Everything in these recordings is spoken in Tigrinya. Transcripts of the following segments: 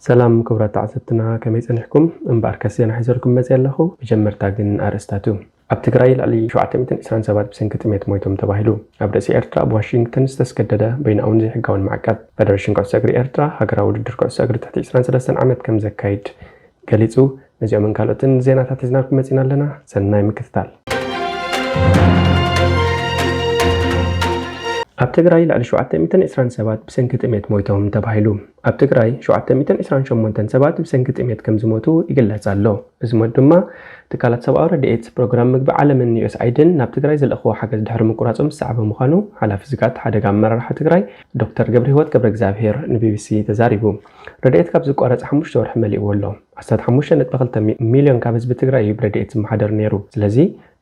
ሰላም ክቡራት ተዓዘብትና፣ ከመይ ጸኒሕኩም? እምበኣርከስ ዜና ሒዘልኩም መጽእ ኣለኹ። መጀመርታ ግን ኣርእስታቱ። ኣብ ትግራይ ልዕሊ ሸውዓተ ሚእትን ዕስራን ሰባት ብሰንኪ ጥሜት ሞይቶም ተባሂሉ። ኣብ ርእሲ ኤርትራ ኣብ ዋሽንግተን ዝተስገደደ በይናውን ዘይሕጋውን ማዕቀብ። ፈደረሽን ኩዕሶ እግሪ ኤርትራ ሃገራዊ ውድድር ኩዕሶ እግሪ ትሕቲ ዕስራን ሰለስተን ዓመት ከም ዘካይድ ገሊጹ። ነዚኦምን ካልኦትን ዜናታት ሒዝናልኩም መጺና ኣለና። ሰናይ ምክትታል። ኣብ ትግራይ ልዕሊ ሸውዓተ ሚእትን ዕስራን ሰባት ብሰንኪ ጥሜት ሞይቶም ተባሂሉ። ኣብ ትግራይ ሸውዓተ ሚእትን ዕስራን ሸሞንተን ሰባት ብሰንኪ ጥሜት ከም ዝሞቱ ይግለጽ ኣሎ። እዚ ሞት ድማ ትካላት ሰብኣዊ ረድኤት፣ ፕሮግራም ምግቢ ዓለምን ዩኤስኣይድን ናብ ትግራይ ዝልእኽዎ ሓገዝ ድሕሪ ምቁራጾም ዝሰዓበ ምዃኑ ሓላፊ ስግኣት ሓደጋ ኣመራርሓ ትግራይ ዶክተር ገብረህይወት ገብረእግዚኣብሄር ንቢቢሲ ተዛሪቡ። ረድኤት ካብ ዝቋረጽ ሓሙሽተ ወርሒ መሊእዎ ኣሎ። ዓሰርተ ሓሙሽተ ነጥቢ ክልተ ሚልዮን ካብ ህዝቢ ትግራይ እዩ ብረድኤት ዝመሓደር ነይሩ። ስለዚ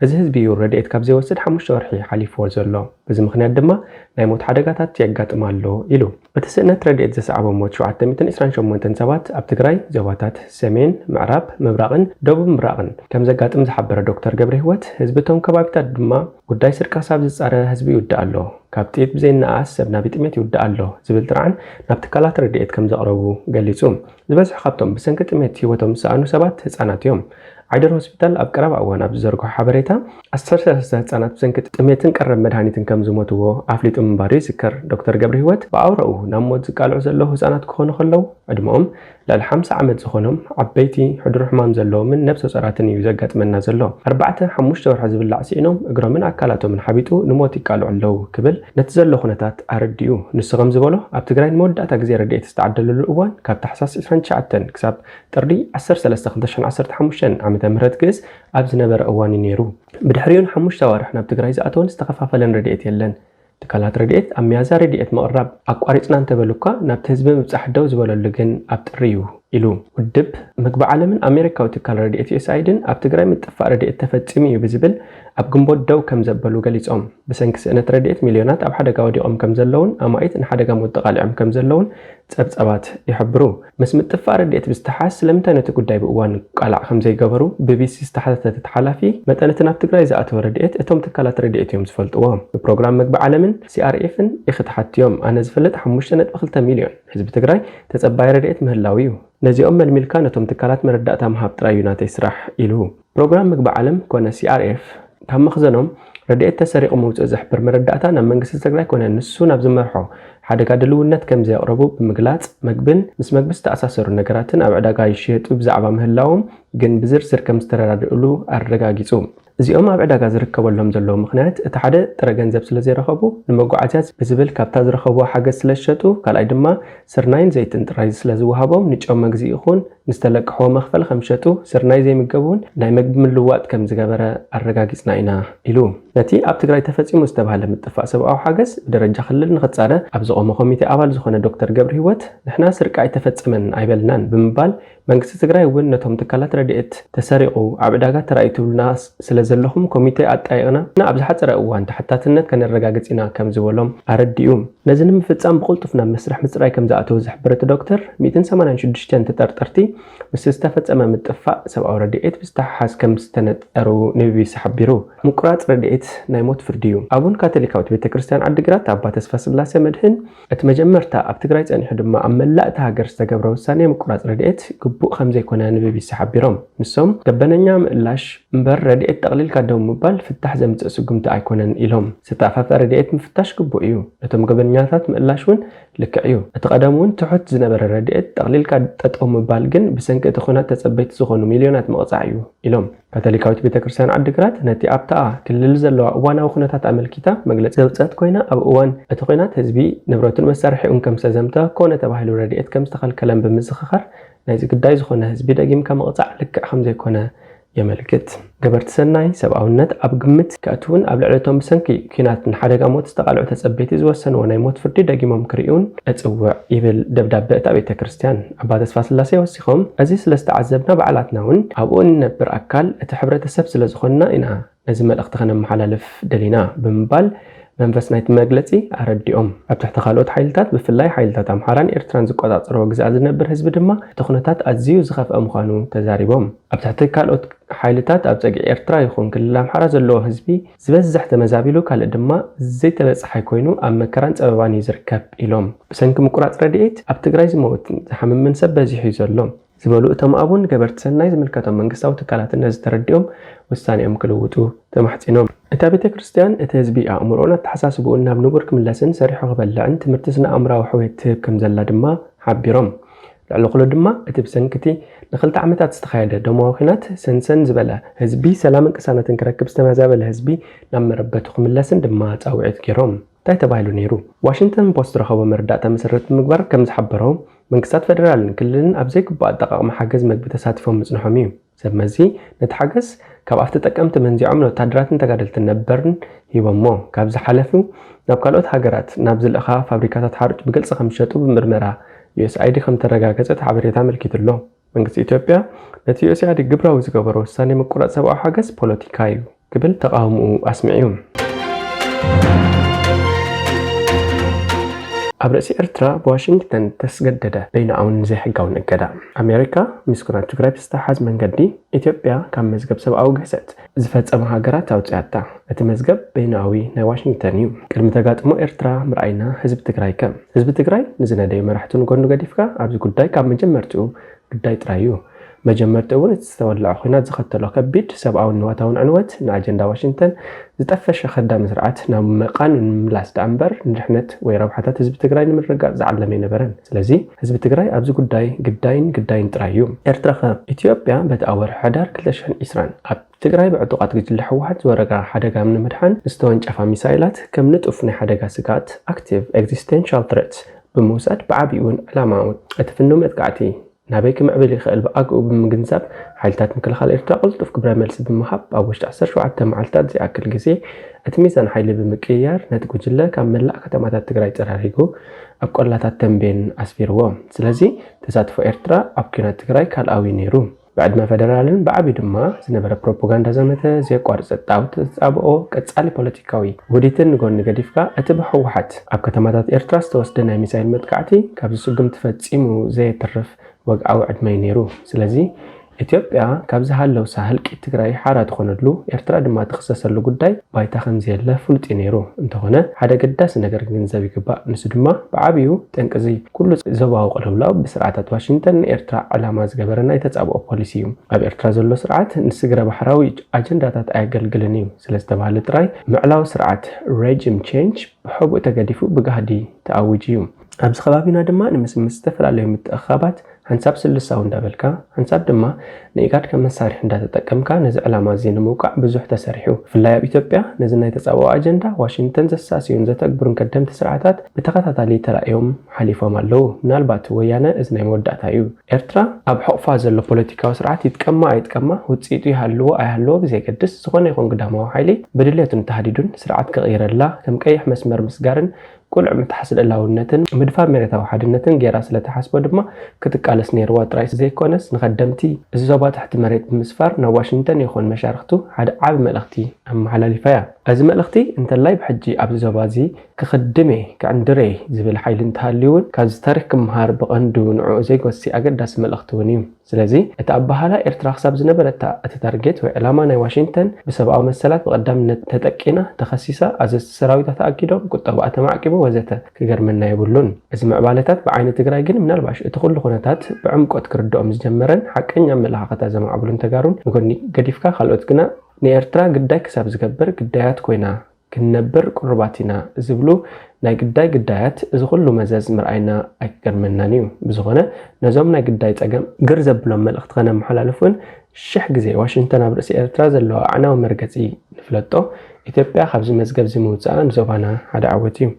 እዚ ህዝቢ እዩ ረድኤት ካብ ዘይወስድ ሓሙሽተ ወርሒ ሓሊፍዎ ዘሎ። በዚ ምኽንያት ድማ ናይ ሞት ሓደጋታት የጋጥም ኣሎ ኢሉ። እቲ ስእነት ረድኤት ዘስዓቦ ሞት ሸውዓተ ሚእትን ዕስራን ሸሞንተን ሰባት ኣብ ትግራይ ዞባታት ሰሜን፣ ምዕራብ፣ ምብራቕን ደቡብ ምብራቕን ከም ዘጋጥም ዝሓበረ ዶክተር ገብረህይወት፣ ህዝቢ እቶም ከባቢታት ድማ ጉዳይ ስርቂ ክሳብ ዝጻረ ህዝቢ ይውዳእ ኣሎ። ካብ ጥይት ብዘይነኣኣስ ሰብ ናብ ጥሜት ይውዳእ ኣሎ ዝብል ጥርዓን ናብ ትካላት ረድኤት ከም ዘቕረቡ ገሊጹ። ዝበዝሑ ካብቶም ብሰንኪ ጥሜት ህይወቶም ዝሰኣኑ ሰባት ህጻናት እዮም። ዓይደር ሆስፒታል ኣብ ቀረባ እዋን ኣብ ዝዘርግሖ ሓበሬታ፣ ዓሰርተ ሰለስተ ህጻናት ብሰንኪ ጥሜትን ቀረብ መድሃኒትን ከም ዝሞትዎ ኣፍሊጡ ምንባሩ ይዝከር። ዶክተር ገብረህይወት ብኣውራኡ ናብ ሞት ዝቃልዑ ዘለዉ ህጻናት ክኾኑ ከለዉ ዕድመኦም ልዕሊ ሓምሳ ዓመት ዝኾኖም፣ ዓበይቲ፣ ሕዱር ሕማም ዘለዎምን ነብሰ ጾራትን እዩ ዘጋጥመና ዘሎ። ኣርባዕተ ሓሙሽተ ወርሒ ዝብላዕ ስኢኖም እግሮምን ኣካላቶምን ሓቢጡ ንሞት ይቃልዑ ኣለዉ ክብል ነቲ ዘሎ ኩነታት ኣረዲኡ። ንሱ ከም ዝበሎ ኣብ ትግራይ ንመወዳእታ ግዜ ረድኤት ዝተዓደለሉ እዋን ካብ ታሕሳስ ዕስራን ትሽዓተን ክሳብ ጥሪ ዓሰርተ ሰለስተ ክልተ ሽሕን ዓሰርተ ሓሙሽተን ዓመተ ምህረት ግእዝ ኣብ ዝነበረ እዋን እዩ ነይሩ። ብድሕሪኡ ንሓሙሽተ ኣዋርሕ ናብ ትግራይ ዝኣተወን ዝተኸፋፈለን ረድኤት የለን። ትካላት ረድኤት ኣብ ሚያዝያ ረድኤት ምቕራብ ኣቋሪጽና እንተበሉ እኳ ናብቲ ህዝቢ ምብጻሕ ደው ዝበለሉ ግን ኣብ ጥሪ እዩ ኢሉ። ውድብ ምግቢ ዓለምን ኣሜሪካዊ ትካል ረድኤት ዩኤስኣይድን ኣብ ትግራይ ምጥፋእ ረድኤት ተፈጺሙ እዩ ብዝብል ኣብ ግንቦት ደው ከም ዘበሉ ገሊጾም። ብሰንኪ ስእነት ረድኤት ሚልዮናት ኣብ ሓደጋ ወዲቖም ከም ዘለውን ኣማኢት ንሓደጋ ሞት ተቓሊዖም ከም ዘለውን ጸብጻባት ይሕብሩ። ምስ ምጥፋእ ረድኤት ብዝተሓዝ ስለምንታይ ነቲ ጉዳይ ብእዋን ቃላዕ ከም ዘይገበሩ ቢቢሲ ዝተሓተተት ሓላፊ፣ መጠን እቲ ናብ ትግራይ ዝኣተወ ረድኤት እቶም ትካላት ረድኤት እዮም ዝፈልጥዎ። ብፕሮግራም ምግቢ ዓለምን ሲኣርኤፍን ኢኺ ትሓትዮም። ኣነ ዝፈልጥ ሓሙሽተ ነጥቢ ክልተ ሚልዮን ህዝቢ ትግራይ ተጸባይ ረድኤት ምህላው እዩ። ነዚኦም መልሚልካ ነቶም ትካላት መረዳእታ ምሃብ ጥራይ እዩ ናተይ ስራሕ ኢሉ። ፕሮግራም ምግቢ ዓለም ኮነ ሲኣርኤፍ ካብ መኽዘኖም ረድኤት ተሰሪቑ ምውፅእ ዝሕብር መረዳእታ ናብ መንግስቲ ትግራይ ኮነ ንሱ ናብ ዝመርሖ ሓደጋ ድልውነት ከም ዘየቕረቡ ብምግላፅ፣ መግብን ምስ መግቢ ዝተኣሳሰሩ ነገራትን ኣብ ዕዳጋ ይሽየጡ ብዛዕባ ምህላዎም ግን ብዝርዝር ከም ዝተረዳድእሉ ኣረጋጊፁ። እዚኦም ኣብ ዕዳጋ ዝርከበሎም ዘለዉ ምኽንያት እቲ ሓደ ጥረ ገንዘብ ስለ ዘይረኸቡ ንመጓዓዝያ ብዝብል ካብታ ዝረኸብዋ ሓገዝ ስለ ዝሸጡ፣ ካልኣይ ድማ ስርናይን ዘይትን ጥራይ ስለ ዝወሃቦም ንጨው መግዝኢ ይኹን ንዝተለቅሕዎ መኽፈል ከም ዝሸጡ፣ ስርናይ ዘይምገብ እውን ናይ መግቢ ምልውዋጥ ከም ዝገበረ ኣረጋጊጽና ኢና ኢሉ። ነቲ ኣብ ትግራይ ተፈጺሙ ዝተባህለ ምጥፋእ ሰብኣዊ ሓገዝ ብደረጃ ክልል ንኽጻረ ኣብ ዝቖመ ኮሚቴ ኣባል ዝኾነ ዶክተር ገብረህይወት፣ ንሕና ስርቂ ኣይተፈጸመን ኣይበልናን ብምባል፣ መንግስቲ ትግራይ እውን ነቶም ትካላት ረድኤት ተሰሪቑ ኣብ ዕዳጋ ተራእዩ ትብሉና ስለ ዘለኹም ኮሚቴ ኣጣይቕና ኣብ ዝሓጸረ እዋን ተሓታትነት ከነረጋግጽ ኢና ከም ዝበሎም ኣረዲኡ። ነዚ ንምፍጻም ብቕልጡፍ ናብ መስርሕ ምጽራይ ከም ዝኣተዉ ዝሕብር እቲ ዶክተር፣ ሚእትን ሰማንያን ሽዱሽተን ተጠርጠርቲ ምስ ዝተፈጸመ ምጥፋእ ሰብኣዊ ረድኤት ብዝተሓሓዝ ከም ዝተነጠሩ ንቢቢሲ ሓቢሩ። ምቁራጽ ረድኤት ናይ ሞት ፍርዲ እዩ። ኣቡን ካቶሊካዊት ቤተ ክርስቲያን ዓዲግራት ኣባ ተስፋ ስላሴ መድህን፣ እቲ መጀመርታ ኣብ ትግራይ ጸኒሑ ድማ ኣብ መላእ እታ ሃገር ዝተገብረ ውሳኔ ምቁራጽ ረድኤት ግቡእ ከም ዘይኮነ ንቢቢሲ ሓቢሮም። ንሶም፣ ገበነኛ ምእላሽ እምበር ረድኤት ጠቕሊልካ ደው ምባል ፍታሕ ዘምጽእ ስጉምቲ ኣይኮነን ኢሎም። ዝተኣፋፈ ረድኤት ምፍታሽ ግቡእ እዩ። ነቶም ገበነኛታት ምእላሽ እውን ልክዕ እዩ። እቲ ቀደም እውን ትሑት ዝነበረ ረድኤት ጠቕሊልካ ጠጠው ምባል ግን ብሰንኪ እቲ ኹናት ተጸበይቲ ዝኾኑ ሚልዮናት ምቕጻዕ እዩ ኢሎም። ካቶሊካዊት ቤተ ክርስቲያን ዓዲግራት ነቲ ኣብታ ክልል ዘለዋ እዋናዊ ኩነታት ኣመልኪታ መግለጺ ዘውጽአት ኮይና፣ ኣብ እዋን እቲ ኹናት ህዝቢ ንብረቱን መሳርሒኡን ከም ዝተዘምተ ኮነ ተባሂሉ ረድኤት ከም ዝተኸልከለን ብምዝኽኻር፣ ናይዚ ግዳይ ዝኾነ ህዝቢ ደጊምካ ምቕጻዕ ልክዕ ከም ዘይኮነ የመልክት። ገበርቲ ሰናይ ሰብኣውነት ኣብ ግምት ከእትውን ኣብ ልዕሊ እቶም ብሰንኪ ኲናት ንሓደጋ ሞት ዝተቓልዑ ተጸበይቲ ዝወሰንዎ ናይ ሞት ፍርዲ ደጊሞም ክርእዩን እጽውዕ ይብል ደብዳበ እታ ቤተ ክርስቲያን። ኣባ ተስፋ ስላሴ ወሲኾም፣ እዚ ስለ ዝተዓዘብና ባዕላትና እውን ኣብኡ እንነብር ኣካል እቲ ሕብረተሰብ ስለ ዝኾንና ኢና ነዚ መልእኽቲ ከነመሓላልፍ ደሊና ብምባል መንፈስ ናይቲ መግለጺ ኣረዲኦም። ኣብ ትሕቲ ካልኦት ሓይልታት፣ ብፍላይ ሓይልታት ኣምሓራን ኤርትራን ዝቆጻጸርዎ ግዝኣት ዝነብር ህዝቢ ድማ እቲ ኩነታት ኣዝዩ ዝኸፍአ ምዃኑ ተዛሪቦም። ኣብ ትሕቲ ካልኦት ሓይልታት ኣብ ጸግዒ ኤርትራ ይኹን ክልል ኣምሓራ ዘለዎ ህዝቢ ዝበዝሕ ተመዛቢሉ፣ ካልእ ድማ ዘይተበጽሓይ ኮይኑ ኣብ መከራን ጸበባን እዩ ዝርከብ ኢሎም። ብሰንኪ ምቁራጽ ረድኤት ኣብ ትግራይ ዝመውትን ዝሓምምን ሰብ በዚሑ እዩ ዘሎ ዝበሉ እቶም ኣቡን፣ ገበርቲ ሰናይ ዝምልከቶም መንግስታዊ ትካላትን ነዚ ተረዲኦም ውሳኔኦም ክልውጡ ተማሕጺኖም። እታ ቤተ ክርስቲያን እቲ ህዝቢ ኣእምሮን ኣተሓሳስብኡን ናብ ንቡር ክምለስን ሰሪሑ ክበልዕን ትምህርቲ ስነ ኣእምራዊ ሕውየት ትህብ ከም ዘላ ድማ ሓቢሮም። ልዕሊ ኩሉ ድማ እቲ ብሰንኪ እቲ ንክልተ ዓመታት ዝተኻየደ ደማዊ ኲናት ሰንሰን ዝበለ ህዝቢ ሰላምን ቅሳነትን ክረክብ ዝተመዛበለ ህዝቢ ናብ መረበቱ ክምለስን ድማ ጻውዒት ገይሮም። እንታይ ተባሂሉ ነይሩ? ዋሽንግተን ፖስት ዝረኸቦ መረዳእታ መሰረት ብምግባር ከም ዝሓበሮ፣ መንግስታት ፈደራልን ክልልን ኣብ ዘይግቡእ ኣጠቓቕማ ሓገዝ መግቢ ተሳቲፎም ምጽንሖም እዩ። ሰብ መዚ ነቲ ሓገዝ ካብ ኣፍ ተጠቀምቲ መንዚዖም ንወታደራትን ተጋደልትን ነበርን ሂቦሞ። ካብ ዝሓለፉ ናብ ካልኦት ሃገራት ናብ ዝልእኻ ፋብሪካታት ሓሩጭ ብግልጺ ከም ዝሸጡ ብምርመራ ዩ ኤስ ኣይ ዲ ከም ተረጋገጸ እቲ ሓበሬታ ኣመልኪቱ ኣሎ። መንግስቲ ኢትዮጵያ ነቲ ዩ ኤስ ኣይ ዲ ግብራዊ ዝገበሮ ውሳኔ ምቁራጽ ሰብኣዊ ሓገዝ ፖለቲካ እዩ ክብል ተቓውምኡ ኣስሚዑ። ኣብ ርእሲ ኤርትራ ብዋሽንግተን ተስገደደ በይንኣውን ዘይሕጋውን እገዳ። ኣሜሪካ ምስ ኩናት ትግራይ ብዝተሓዝ መንገዲ ኢትዮጵያ ካብ መዝገብ ሰብኣዊ ግህሰት ዝፈጸማ ሃገራት ኣውጽኣታ። እቲ መዝገብ በይንኣዊ ናይ ዋሽንግተን እዩ። ቅድሚ ተጋጥሞ ኤርትራ ምርኣይና ህዝቢ ትግራይ ከ? ህዝቢ ትግራይ ንዝነደዩ መራሕቱ ንጎኑ ገዲፍካ ኣብዚ ጉዳይ ካብ መጀመርትኡ ግዳይ ጥራይ እዩ። መጀመርትኡ እውን እቲ ዝተወለዐ ኲናት ዘኸተሎ ከቢድ ሰብኣውን ንዋታውን ዕንወት ንኣጀንዳ ዋሽንግተን ዝጠፈሸ ከዳሚ ስርዓት ናብ መቓን ንምምላስ ደኣ እምበር ንድሕነት ወይ ረብሓታት ህዝቢ ትግራይ ንምርግጋጽ ዝዓለመ ኣይነበረን። ስለዚ ህዝቢ ትግራይ ኣብዚ ጉዳይ ግዳይን ግዳይን ጥራይ እዩ። ኤርትራ ከ? ኢትዮጵያ በቲ ኣብ ወርሒ ሕዳር ክልተ ሽሕን ዕስራን ኣብ ትግራይ ብዕጡቓት ጉጅለ ህወሓት ዝወረዳ ሓደጋ ንምድሓን ዝተወንጨፋ ሚሳይላት ከም ንጡፍ ናይ ሓደጋ ስግኣት፣ active existential threat፣ ብምውሳድ ብዓቢኡ እውን ዕላማ እቲ ፍኑው መጥቃዕቲ ናበይ ክምዕብል ይኽእል ብኣግኡ ብምግንዛብ ሓይልታት ምክልኻል ኤርትራ ቅልጡፍ ግብረ መልሲ ብምሃብ ኣብ ውሽጢ ዓሰርተ ሸውዓተ መዓልታት ዝኣክል ግዜ እቲ ሚዛን ሓይሊ ብምቅይያር ነቲ ጉጅለ ካብ መላእ ከተማታት ትግራይ ጸራሪጉ ኣብ ቆላታት ተንቤን ኣስፊርዎ። ስለዚ ተሳትፎ ኤርትራ ኣብ ኲናት ትግራይ ካልኣዊ ነይሩ። ብዕድመ ፈደራልን ብዓቢኡ ድማ ዝነበረ ፕሮፓጋንዳ ዘመተ ዘየቋርጽ ጸጥታዊ ተጻብኦ ቀጻሊ ፖለቲካዊ ውዲትን ንጎኒ ገዲፍካ እቲ ብህወሓት ኣብ ከተማታት ኤርትራ ዝተወስደ ናይ ሚሳይል መጥቃዕቲ ካብ ዝስጉምቲ ፈጺሙ ዘየትርፍ ወግዓዊ ዕድመ እዩ ነይሩ። ስለዚ ኢትዮጵያ ካብ ዝሃለውሳ ህልቂት ትግራይ ሓራ ትኾነሉ፣ ኤርትራ ድማ ትኽሰሰሉ ጉዳይ ባይታ ከም ዘየለ ፍሉጥ እዩ ነይሩ። እንተኾነ ሓደ ኣገዳሲ ነገር ክንግንዘብ ይግባእ። ንሱ ድማ ብዓቢኡ ጠንቂ እዚ ኩሉ ዞባዊ ቅልውላው ብስርዓታት ዋሽንግተን ንኤርትራ ዕላማ ዝገበረ ናይ ተጻብኦ ፖሊሲ እዩ። ኣብ ኤርትራ ዘሎ ስርዓት ንስግረ ባሕራዊ ኣጀንዳታት ኣየገልግልን እዩ ስለዝተባህለ ጥራይ ምዕላዊ ስርዓት፣ regime change፣ ብሕቡእ ተገዲፉ ብጋህዲ ተኣዊጁ እዩ። ኣብዚ ከባቢና ድማ ንምስምስ ዝተፈላለዩ ምትእኽኻባት ሓንሳብ ስልሳዊ እንዳበልካ፣ ሓንሳብ ድማ ንኢጋድ ከም መሳርሒ እንዳተጠቀምካ ነዚ ዕላማ እዚ ንምውቃዕ ብዙሕ ተሰሪሑ። ብፍላይ ኣብ ኢትዮጵያ ነዚ ናይ ተጻብኦ ኣጀንዳ ዋሽንግተን ዘሳስዩን ዘተግብሩን ከደምቲ ስርዓታት ብተኸታታሊ ተራእዮም ሓሊፎም ኣለዉ። ምናልባት ወያነ እዚ ናይ መወዳእታ እዩ። ኤርትራ ኣብ ሕቑፋ ዘሎ ፖለቲካዊ ስርዓት ይጥቀማ ኣይጥቀማ፣ ውጽኢቱ ይሃልዎ ኣይሃልዎ ብዘየገድስ፣ ዝኾነ ይኹን ግዳማዊ ሓይሊ ብድሌቱን ተሃዲዱን ስርዓት ክቕይረላ ከም ቀይሕ መስመር ምስጋርን ቁልዕ ምትሓስ ልእላውነትን ምድፋር መሬታዊ ሓድነትን ጌራ ስለ ትሓስቦ ድማ ክትቃለስ ነይርዋ ጥራይ ዘይኮነስ፣ ንኸደምቲ እዚ ዞባ ትሕቲ መሬት ብምስፋር ናብ ዋሽንግተን ይኹን መሻርኽቱ ሓደ ዓቢ መልእኽቲ ኣመሓላሊፋ እያ። እዚ መልእኽቲ እንተላይ ብሕጂ ኣብዚ ዞባ እዚ ክኽድም እየ፣ ክዕንድር እየ ዝብል ሓይሊ እንተሃልዩ እውን ካብዚ ታሪኽ ክምሃር ብቐንዱ ንዕኡ ዘይጎሲ ኣገዳሲ መልእኽቲ እውን እዩ። ስለዚ እቲ ኣበሃህላ ኤርትራ ክሳብ ዝነበረታ እቲ ታርጌት ወይ ዕላማ ናይ ዋሽንግተን ብሰብኣዊ መሰላት ብቐዳምነት ተጠቂና፣ ተኸሲሳ፣ ኣዘዝቲ ሰራዊታ ተኣጊዶም፣ ቁጠባኣ ተማዕቂቡ ወዘተ ክገርመና የብሉን። እዚ ምዕባለታት ብዓይኒ ትግራይ ግን ምናልባሽ እቲ ኩሉ ኩነታት ብዕምቆት ክርድኦም ዝጀመረን ሓቀኛ ኣመለኻኽታ ዘማዕብሉን ተጋሩን ንጎኒ ገዲፍካ ካልኦት ግና ንኤርትራ ግዳይ ክሳብ ዝገብር ግዳያት ኮይና ክንነብር ቅሩባት ኢና ዝብሉ ናይ ግዳይ ግዳያት እዚ ኩሉ መዘዝ ምርኣይና ኣይክገርመናን እዩ። ብዝኾነ ነዞም ናይ ግዳይ ጸገም ግር ዘብሎም መልእኽቲ ከነመሓላልፍ እውን ሽሕ ግዜ ዋሽንግተን ኣብ ርእሲ ኤርትራ ዘለዋ ኣዕናዊ መርገጺ ንፍለጦ። ኢትዮጵያ ካብዚ መዝገብ እዚ ምውጻኣ ንዞባና ሓደ ዓወት እዩ።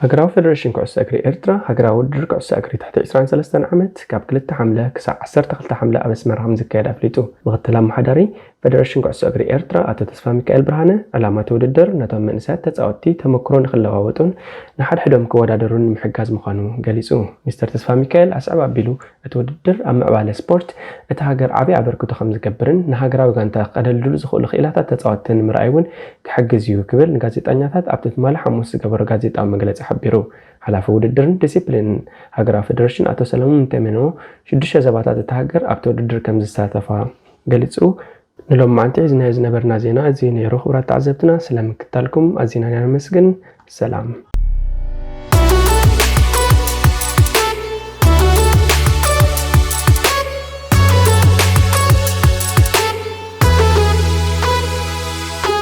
ሃገራዊ ፌደሬሽን ኩዕሶ እግሪ ኤርትራ ሃገራዊ ውድድር ኩዕሶ እግሪ ትሕቲ ዕስራን ሰለስተን ዓመት ካብ ክልተ ሓምለ ክሳዕ ዓሰርተ ክልተ ሓምለ ኣብ ኣስመራ ከም ዝካየድ ኣፍሊጡ። ምክትል ኣመሓዳሪ ፌደሬሽን ኩዕሶ እግሪ ኤርትራ ኣቶ ተስፋ ሚካኤል ብርሃነ፣ ዕላማ እቲ ውድድር ነቶም መንእሰያት ተጻወትቲ ተመክሮ ንክለዋወጡን ንሓድሕዶም ክወዳደሩን ንምሕጋዝ ምዃኑ ገሊጹ። ሚስተር ተስፋ ሚካኤል ኣስዕብ ኣቢሉ፣ እቲ ውድድር ኣብ ምዕባለ ስፖርት እቲ ሃገር ዓቢ ኣበርክቶ ከም ዝገብርን ንሃገራዊ ጋንታ ከደልድሉ ዝኽእሉ ክኢላታት ተጻወትቲ ንምርኣይ እውን ክሕግዝ እዩ ክብል ንጋዜጠኛታት ኣብቲ ትማሊ ሓሙስ ዝገበሮ ጋዜጣዊ መግለጺ ሓቢሩ። ሓላፊ ውድድርን ዲሲፕሊንን ሃገራዊ ፌደሬሽን ኣቶ ሰለሙን እንተሜኖ፣ ሽዱሽተ ዘባታት እቲ ሃገር ኣብቲ ውድድር ከም ዝሳተፋ ገሊጹ። ንሎማዓንቲ ሒዝናዮ ዝነበርና ዜና እዚ ነይሩ። ክቡራት ተዓዘብትና፣ ስለ ምክታልኩም ኣዚና ኢና ነመስግን። ሰላም።